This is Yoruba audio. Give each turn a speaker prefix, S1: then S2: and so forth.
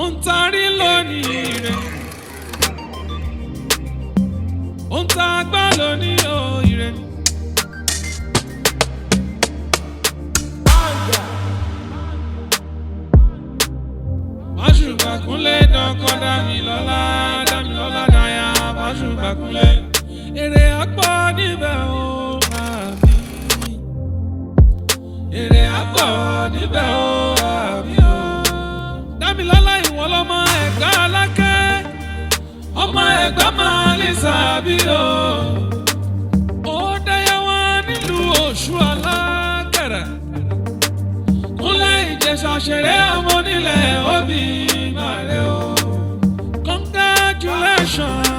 S1: Ó ń tarí lónìí rẹ̀. Ó ń ta agbá lónìí o ire. Máṣùgbàkúnlé dọ́kọ́ Dámilọ́lá Dámilọ́lá dáyà Máṣùgbàkúnlé. Èrè àpọ̀ níbẹ̀ o àmì. Èrè àpọ̀ níbẹ̀ o àmì o. Dámilọ́lá ìwọ lọ́mọ Ẹ̀gbá Alákẹ́. Ọmọ Ẹ̀gbá máa lè sàbí o. Ó dáyà wá nílùú Òṣù Alákẹ̀rẹ̀. Kúnlé Ìjẹ̀ṣà ṣeré ọmọ nílẹ̀ òbí màrẹ́ o. Congratulations.